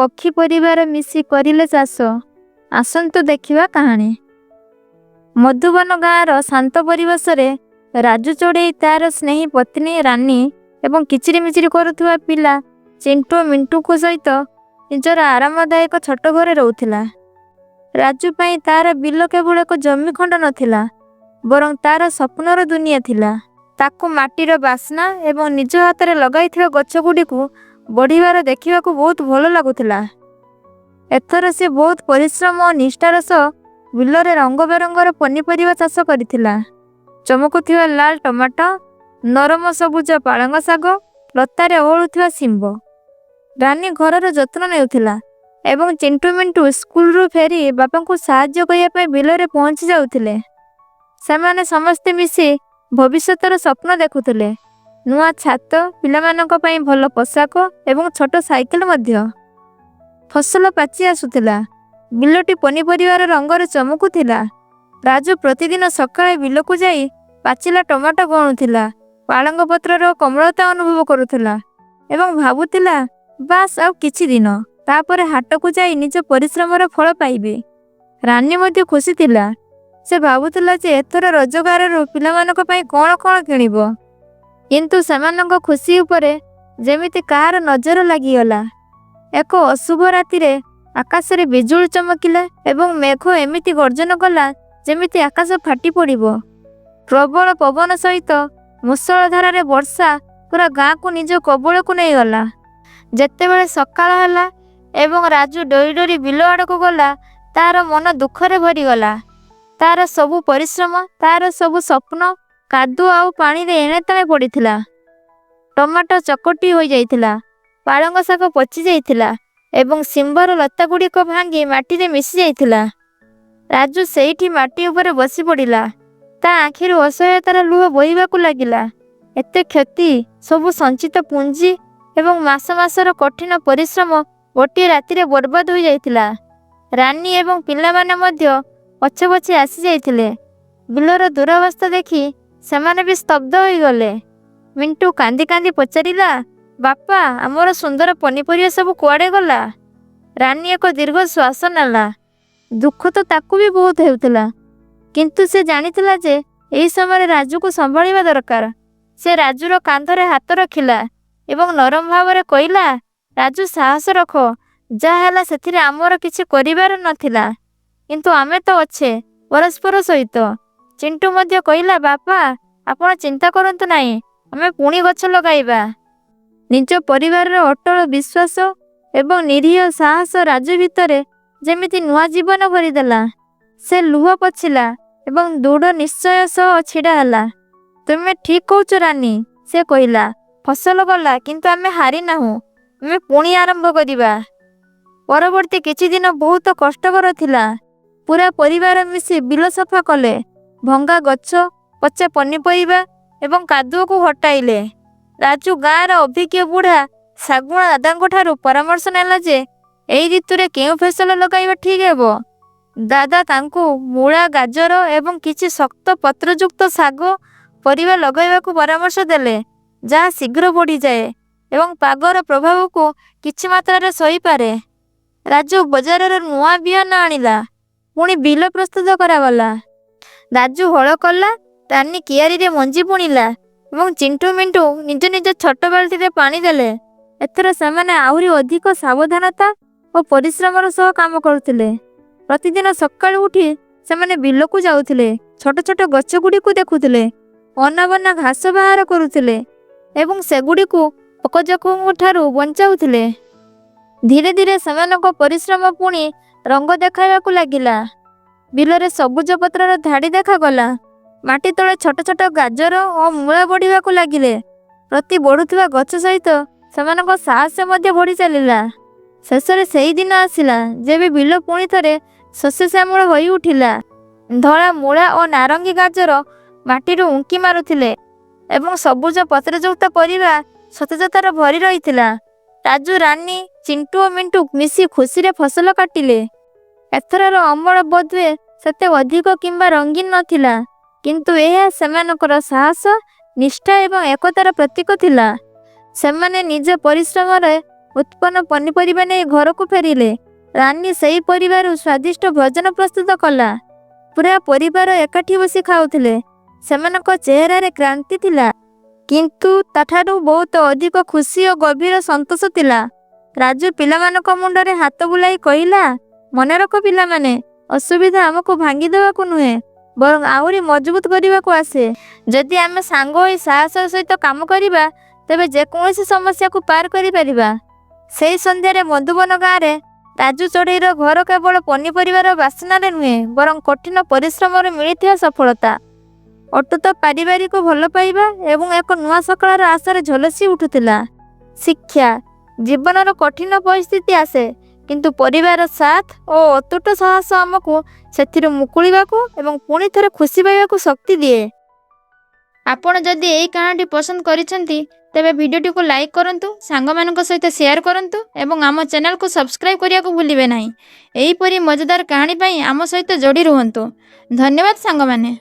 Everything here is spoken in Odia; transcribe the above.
ପକ୍ଷୀ ପରିବାର ମିଶି କରିଲେ ଚାଷ। ଆସନ୍ତୁ ଦେଖିବା କାହାଣୀ। ମଧୁବନ ଗାଁର ଶାନ୍ତ ପରିବେଶରେ ରାଜୁ ଚଢ଼େଇ ତାର ସ୍ନେହୀ ପତ୍ନୀ ରାନୀ ଏବଂ କିଚିରିମିଚିରି କରୁଥିବା ପିଲା ଚିଣ୍ଟୁ ଓ ମିଣ୍ଟୁଙ୍କ ସହିତ ନିଜର ଆରାମଦାୟକ ଛୋଟ ଘରେ ରହୁଥିଲା। ରାଜୁ ପାଇଁ ତାର ବିଲ କେବଳ ଏକ ଜମି ଖଣ୍ଡ ନଥିଲା, ବରଂ ତାର ସ୍ୱପ୍ନର ଦୁନିଆ ଥିଲା। ତାକୁ ମାଟିର ବାସ୍ନା ଏବଂ ନିଜ ହାତରେ ଲଗାଇଥିବା ଗଛଗୁଡ଼ିକୁ ବଢ଼ିବାର ଦେଖିବାକୁ ବହୁତ ଭଲ ଲାଗୁଥିଲା। ଏଥର ସେ ବହୁତ ପରିଶ୍ରମ ଓ ନିଷ୍ଠାର ସହ ବିଲରେ ରଙ୍ଗ ବେରଙ୍ଗର ପନିପରିବା ଚାଷ କରିଥିଲା। ଚମକୁଥିବା ଲାଲ ଟମାଟୋ, ନରମ ସବୁଜ ପାଳଙ୍ଗ ଶାଗ, ଲତାରେ ଓହଳୁଥିବା ଶିମ୍ବ। ରାନୀ ଘରର ଯତ୍ନ ନେଉଥିଲା ଏବଂ ଚିଣ୍ଟୁ ମିଣ୍ଟୁ ସ୍କୁଲରୁ ଫେରି ବାପାଙ୍କୁ ସାହାଯ୍ୟ କରିବା ପାଇଁ ବିଲରେ ପହଞ୍ଚି ଯାଉଥିଲେ। ସେମାନେ ସମସ୍ତେ ମିଶି ଭବିଷ୍ୟତର ସ୍ୱପ୍ନ ଦେଖୁଥିଲେ, ନୂଆ ଛାତ, ପିଲାମାନଙ୍କ ପାଇଁ ଭଲ ପୋଷାକ ଏବଂ ଛୋଟ ସାଇକେଲ ମଧ୍ୟ। ଫସଲ ପାଚି ଆସୁଥିଲା। ବିଲଟି ପନିପରିବାର ରଙ୍ଗରେ ଚମକୁଥିଲା। ରାଜୁ ପ୍ରତିଦିନ ସକାଳେ ବିଲକୁ ଯାଇ ପାଚିଲା ଟମାଟୋ ଗଣୁଥିଲା, ପାଳଙ୍ଗ ପତ୍ରର କୋମଳତା ଅନୁଭବ କରୁଥିଲା ଏବଂ ଭାବୁଥିଲା, ବାସ୍, ଆଉ କିଛି ଦିନ, ତାପରେ ହାଟକୁ ଯାଇ ନିଜ ପରିଶ୍ରମର ଫଳ ପାଇବି। ରାନୀ ମଧ୍ୟ ଖୁସି ଥିଲା। ସେ ଭାବୁଥିଲା ଯେ ଏଥର ରୋଜଗାରରୁ ପିଲାମାନଙ୍କ ପାଇଁ କଣ କଣ କିଣିବ। କିନ୍ତୁ ସେମାନଙ୍କ ଖୁସି ଉପରେ ଯେମିତି କାହାର ନଜର ଲାଗିଗଲା। ଏକ ଅଶୁଭ ରାତିରେ ଆକାଶରେ ବିଜୁଳି ଚମକିଲା ଏବଂ ମେଘ ଏମିତି ଗର୍ଜନ କଲା ଯେମିତି ଆକାଶ ଫାଟି ପଡ଼ିବ। ପ୍ରବଳ ପବନ ସହିତ ମୂଷଳଧାରାରେ ବର୍ଷା ପୁରା ଗାଁକୁ ନିଜ କବଳକୁ ନେଇଗଲା। ଯେତେବେଳେ ସକାଳ ହେଲା ଏବଂ ରାଜୁ ଡରି ଡରି ବିଲ ଆଡ଼କୁ ଗଲା, ତାର ମନ ଦୁଃଖରେ ଭରିଗଲା। ତାର ସବୁ ପରିଶ୍ରମ, ତାର ସବୁ ସ୍ୱପ୍ନ କାଦୁଅ ଆଉ ପାଣିରେ ଏଣେତେଣେ ପଡ଼ିଥିଲା। ଟମାଟୋ ଚକଟି ହୋଇଯାଇଥିଲା, ପାଳଙ୍ଗ ଶାଗ ପଚି ଯାଇଥିଲା ଏବଂ ଶିମ୍ବର ଲତାଗୁଡ଼ିକ ଭାଙ୍ଗି ମାଟିରେ ମିଶି ଯାଇଥିଲା। ରାଜୁ ସେଇଠି ମାଟି ଉପରେ ବସି ପଡ଼ିଲା। ତା ଆଖିରୁ ଅସହାୟତାର ଲୁହ ବୋହିବାକୁ ଲାଗିଲା। ଏତେ କ୍ଷତି, ସବୁ ସଞ୍ଚିତ ପୁଞ୍ଜି ଏବଂ ମାସ ମାସର କଠିନ ପରିଶ୍ରମ ଗୋଟିଏ ରାତିରେ ବର୍ବାଦ ହୋଇଯାଇଥିଲା। ରାନୀ ଏବଂ ପିଲାମାନେ ମଧ୍ୟ ପଛେ ପଛେ ଆସିଯାଇଥିଲେ। ବିଲର ଦୁରବସ୍ଥା ଦେଖି ସେମାନେ ବି ସ୍ତବ୍ଧ ହୋଇଗଲେ। ମିଣ୍ଟୁ କାନ୍ଦି କାନ୍ଦି ପଚାରିଲା, "ବାପା, ଆମର ସୁନ୍ଦର ପନିପରିବା ସବୁ କୁଆଡ଼େ ଗଲା?" ରାନୀ ଏକ ଦୀର୍ଘ ଶ୍ୱାସ ନେଲା। ଦୁଃଖ ତ ତାକୁ ବି ବହୁତ ହେଉଥିଲା, କିନ୍ତୁ ସେ ଜାଣିଥିଲା ଯେ ଏହି ସମୟରେ ରାଜୁକୁ ସମ୍ଭାଳିବା ଦରକାର। ସେ ରାଜୁର କାନ୍ଧରେ ହାତ ରଖିଲା ଏବଂ ନରମ ଭାବରେ କହିଲା, "ରାଜୁ, ସାହସ ରଖ। ଯାହା ହେଲା ସେଥିରେ ଆମର କିଛି କରିବାର ନଥିଲା। କିନ୍ତୁ ଆମେ ତ ଅଛେ ପରସ୍ପର ସହିତ।" ଚିଣ୍ଟୁ ମଧ୍ୟ କହିଲା, "ବାପା, ଆପଣ ଚିନ୍ତା କରନ୍ତୁ ନାହିଁ। ଆମେ ପୁଣି ଗଛ ଲଗାଇବା।" ନିଜ ପରିବାରର ଅଟଳ ବିଶ୍ୱାସ ଏବଂ ନିରୀହ ସାହସ ରାଜୁ ଭିତରେ ଯେମିତି ନୂଆ ଜୀବନ ଭରିଦେଲା। ସେ ଲୁହ ପୋଛିଲା ଏବଂ ଦୃଢ଼ ନିଶ୍ଚୟ ସହ ଛିଡ଼ା ହେଲା। "ତୁମେ ଠିକ୍ କହୁଛ ରାନୀ," ସେ କହିଲା। "ଫସଲ ଗଲା, କିନ୍ତୁ ଆମେ ହାରିନାହୁଁ। ଆମେ ପୁଣି ଆରମ୍ଭ କରିବା।" ପରବର୍ତ୍ତୀ କିଛି ଦିନ ବହୁତ କଷ୍ଟକର ଥିଲା। ପୁରା ପରିବାର ମିଶି ବିଲ ସଫା କଲେ, ଭଙ୍ଗା ଗଛ, ପଚା ପନିପରିବା ଏବଂ କାଦୁଅକୁ ହଟାଇଲେ। ରାଜୁ ଗାଁର ଅଭିଜ୍ଞ ବୁଢ଼ା ଶାଗୁଣା ଦାଦାଙ୍କଠାରୁ ପରାମର୍ଶ ନେଲା ଯେ ଏହି ଋତୁରେ କେଉଁ ଫସଲ ଲଗାଇବା ଠିକ୍ ହେବ। ଦାଦା ତାଙ୍କୁ ମୂଳା, ଗାଜର ଏବଂ କିଛି ଶକ୍ତ ପତ୍ରଯୁକ୍ତ ଶାଗ ପରିବା ଲଗାଇବାକୁ ପରାମର୍ଶ ଦେଲେ, ଯାହା ଶୀଘ୍ର ବଢ଼ିଯାଏ ଏବଂ ପାଗର ପ୍ରଭାବକୁ କିଛି ମାତ୍ରାରେ ସହିପାରେ। ରାଜୁ ବଜାରରୁ ନୂଆ ବିହନ ଆଣିଲା। ପୁଣି ବିଲ ପ୍ରସ୍ତୁତ କରାଗଲା। ରାଜୁ ହଳ କଲା, ରାନୀ କିଆରିରେ ମଞ୍ଜି ବୁଣିଲା ଏବଂ ଚିଣ୍ଟୁ ମିଣ୍ଟୁ ନିଜ ନିଜ ଛୋଟ ବାଲ୍ଟିରେ ପାଣି ଦେଲେ। ଏଥର ସେମାନେ ଆହୁରି ଅଧିକ ସାବଧାନତା ଓ ପରିଶ୍ରମର ସହ କାମ କରୁଥିଲେ। ପ୍ରତିଦିନ ସକାଳୁ ଉଠି ସେମାନେ ବିଲକୁ ଯାଉଥିଲେ, ଛୋଟ ଛୋଟ ଗଛଗୁଡ଼ିକୁ ଦେଖୁଥିଲେ, ଅନାବନା ଘାସ ବାହାର କରୁଥିଲେ ଏବଂ ସେଗୁଡ଼ିକୁ ପୋକଜୋକଙ୍କ ଠାରୁ ବଞ୍ଚାଉଥିଲେ। ଧୀରେ ଧୀରେ ସେମାନଙ୍କ ପରିଶ୍ରମ ପୁଣି ରଙ୍ଗ ଦେଖାଇବାକୁ ଲାଗିଲା। ବିଲରେ ସବୁଜ ପତ୍ରର ଧାଡ଼ି ଦେଖାଗଲା। ମାଟି ତଳେ ଛୋଟ ଛୋଟ ଗାଜର ଓ ମୂଳା ବଢ଼ିବାକୁ ଲାଗିଲେ। ପ୍ରତି ବଢ଼ୁଥିବା ଗଛ ସହିତ ସେମାନଙ୍କ ସାହସ ମଧ୍ୟ ବଢ଼ି ଚାଲିଲା। ଶେଷରେ ସେହି ଦିନ ଆସିଲା ଯେବେ ବିଲ ପୁଣି ଥରେ ଶସ୍ୟଶ୍ୟାମଳ ହୋଇଉଠିଲା। ଧଳା ମୂଳା ଓ ନାରଙ୍ଗୀ ଗାଜର ମାଟିରୁ ଉଙ୍କି ମାରୁଥିଲେ ଏବଂ ସବୁଜ ପତ୍ରଯୁକ୍ତ ପରିବା ସତେଜତାରେ ଭରି ରହିଥିଲା। ରାଜୁ, ରାନୀ, ଚିଣ୍ଟୁ ଓ ମିଣ୍ଟୁ ମିଶି ଖୁସିରେ ଫସଲ କାଟିଲେ। ଏଥରର ଅମଳ ବୋଧହୁଏ ସେତେ ଅଧିକ କିମ୍ବା ରଙ୍ଗୀନ ନଥିଲା, କିନ୍ତୁ ଏହା ସେମାନଙ୍କର ସାହସ, ନିଷ୍ଠା ଏବଂ ଏକତାର ପ୍ରତୀକ ଥିଲା। ସେମାନେ ନିଜ ପରିଶ୍ରମରେ ଉତ୍ପନ୍ନ ପନିପରିବା ନେଇ ଘରକୁ ଫେରିଲେ। ରାନୀ ସେହି ପରିବାରରୁ ସ୍ୱାଦିଷ୍ଟ ଭୋଜନ ପ୍ରସ୍ତୁତ କଲା। ପୁରା ପରିବାର ଏକାଠି ବସି ଖାଉଥିଲେ। ସେମାନଙ୍କ ଚେହେରାରେ କ୍ଳାନ୍ତି ଥିଲା, କିନ୍ତୁ ତାଠାରୁ ବହୁତ ଅଧିକ ଖୁସି ଓ ଗଭୀର ସନ୍ତୋଷ ଥିଲା। ରାଜୁ ପିଲାମାନଙ୍କ ମୁଣ୍ଡରେ ହାତ ବୁଲାଇ କହିଲା, "ମନେ ରଖ ପିଲାମାନେ, ଅସୁବିଧା ଆମକୁ ଭାଙ୍ଗିଦେବାକୁ ନୁହେଁ, ବରଂ ଆହୁରି ମଜବୁତ କରିବାକୁ ଆସେ। ଯଦି ଆମେ ସାଙ୍ଗ ହୋଇ ସାହସର ସହିତ କାମ କରିବା, ତେବେ ଯେକୌଣସି ସମସ୍ୟାକୁ ପାର କରିପାରିବା।" ସେହି ସନ୍ଧ୍ୟାରେ ମଧୁବନ ଗାଁରେ ରାଜୁ ଚଢ଼େଇର ଘର କେବଳ ପନିପରିବାର ବାସନାରେ ନୁହେଁ, ବରଂ କଠିନ ପରିଶ୍ରମରୁ ମିଳିଥିବା ସଫଳତା, ଅତୁଟ ପାରିବାରିକ ଭଲ ପାଇବା ଏବଂ ଏକ ନୂଆ ସକାଳର ଆଶାରେ ଝଲସି ଉଠୁଥିଲା। ଶିକ୍ଷା: ଜୀବନର କଠିନ ପରିସ୍ଥିତି ଆସେ, କିନ୍ତୁ ପରିବାର ସାଥ ଓ ଅତୁଟ ସାହସ ଆମକୁ ସେଥିରୁ ମୁକୁଳିବାକୁ ଏବଂ ପୁଣି ଥରେ ଖୁସି ପାଇବାକୁ ଶକ୍ତି ଦିଏ। ଆପଣ ଯଦି ଏହି କାହାଣୀଟି ପସନ୍ଦ କରିଛନ୍ତି, ତେବେ ଭିଡ଼ିଓଟିକୁ ଲାଇକ୍ କରନ୍ତୁ, ସାଙ୍ଗମାନଙ୍କ ସହିତ ସେୟାର କରନ୍ତୁ ଏବଂ ଆମ ଚ୍ୟାନେଲକୁ ସବସ୍କ୍ରାଇବ୍ କରିବାକୁ ଭୁଲିବେ ନାହିଁ। ଏହିପରି ମଜାଦାର କାହାଣୀ ପାଇଁ ଆମ ସହିତ ଯୋଡ଼ି ରୁହନ୍ତୁ। ଧନ୍ୟବାଦ ସାଙ୍ଗମାନେ।